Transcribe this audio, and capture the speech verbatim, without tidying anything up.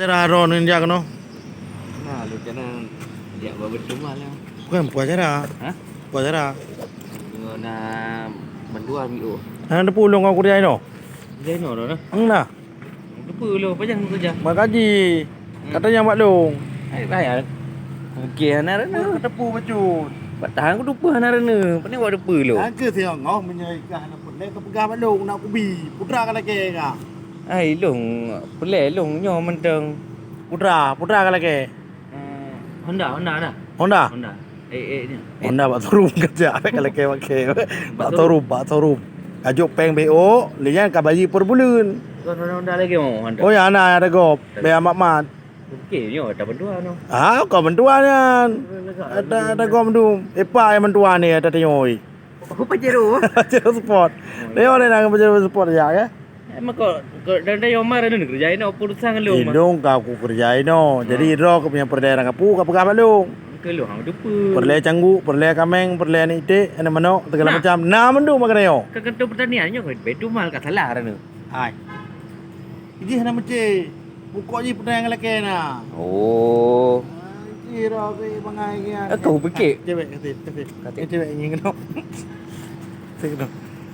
Cara droe nyan jak keunoe. Nah, lôn keunan jak bak beutôi mah lah. Bukan, peue cara. Hah? Peue cara. Nyoe na bantuan mi oh. Hana teupeu lôn ngon kuliah inoe. Kuliah inoe dah. Hana. Teupeu lôn, pajan keureuja? Bak gaji. Hmm. Kata nyang bak lôn. Hai, bayar. Oke, hana reuna. Teupeu bacut. Bak tahan ku teupeu hana reuna. Pane wak teupeu lôn. Nyang keu siang ngoh meunyoe ka hana peureulèe ka peugah bak lôn nak kubi. Putra ka lakèe ka. Ai lôn, peureulèe lôn nyoe mantong. Putra, Putra ka lakèe. Eh, Honda, Honda, Honda. Honda? Honda. Eh, eh, ni. Honda bak showroom ka jak, ka lakèe pakai. Bak showroom, bak showroom. Ka jok péng B O, lé nyan ka bayi per buleuen. Kon Honda lagèe mau, Honda. Oh ya, na ada gop. Bèk amat-mat. Oke, nyoe ada bantuan tu. Ah, kau bantuan nyan. Ada, ada gop tu. Epa yang bantuan ni, ada tengok. Oh, Pajero. Pajero Sport. Oh, iya. Dia orang nak Pajero Sport ya, ya? Emang kok, kok dan dia Omar ada kerja ini apa urusan lu? Ilung ka aku kerja ino. Jadi iro aku punya perdaya orang kapu ka peugah bak lung. Ke lu hang dupe. Peureulèe cangguk, peureulèe kameng, peureulèe aneuk iték, aneuk manok, segala macam. Nah, mandum makan ayo. Ke kantor pertanian nyo betul mal ka salah rana. Ai. Ijih na meucé. Bukok jih peureulèe ngon lakèe na. Oh. Ah, ijih ro ke bangai ke. Aku pikir. Cewek kata, kata. Cewek ingin kena. Cewek kena.